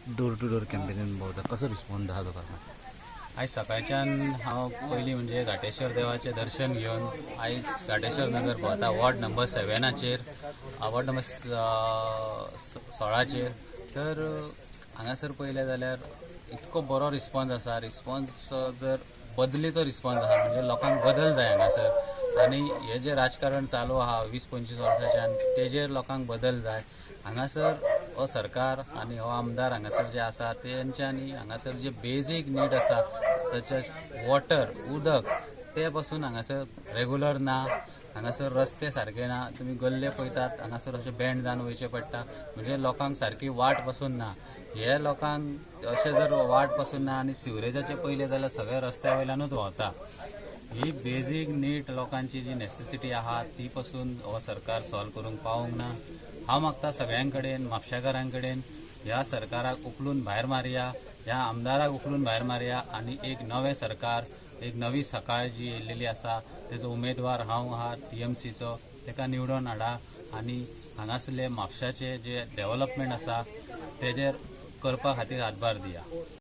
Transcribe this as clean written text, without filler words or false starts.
Door two door कॅम्पेनीन भोंवता, कसो response आहा लोकांक? आयज सकाळच्यान हांव पयलीं म्हणजे घाटेश्वर देवाचें दर्शन घेवन आयज घाटेश्वर नगर भोंवता, वॉर्ड नंबर 7चेर, वॉर्ड नंबर 16चेर. तर हांगासर पळयलें जाल्यार इतको बरो रिस्पॉन्स आसा. रिस्पॉन्स जर बदलीचो रिस्पॉन्स आसा, म्हणजे लोकांक बदल जाय हांगासर. आनी हे जे राजकारण चालू आहा 20-25 वर्साच्यान, तेजेर लोकांक बदल जाय. हांगासर हो सरकार आनी हो आमदार हांगासर जे आसा तेंच्यांनी हांगासर जे बेजीक नीड आसा, सच एज वॉटर, उदक, ते पासून हांगासर रेगुलर ना. हांगासर रस्ते सारके ना. तुमी गल्ले पळयतात, हांगासर अशें बेंड जावन वयचें पडटा. म्हणजे लोकांक सारकी वाट पासून ना. हे लोकांक अशें जर वाट पासून ना आनी सिवरेजाचें पयलें जाल्यार सगळ्या रस्त्या वयल्यानूच व्हांवता. ही बेजीक नीड, लोकांची जी नेसेसिटी आहा, ती पासून हो सरकार सॉल्व करूंक पावूंक ना. हांव मागता सगळ्यां कडेन, म्हापशेकारां कडेन, ह्या सरकाराक उखलून भायर मारया, ह्या आमदाराक उखलून भायर मारया आनी एक नवें सरकार, एक नवी सकाळ जी येयलेली आसा, तेजो उमेदवार हांव आहा टीएमसीचो, तेका निवडून हाडा आनी हांगासरले म्हापशाचे जे डेव्हलपमेंट आसा तेजेर करपा खातीर हातभार दिया.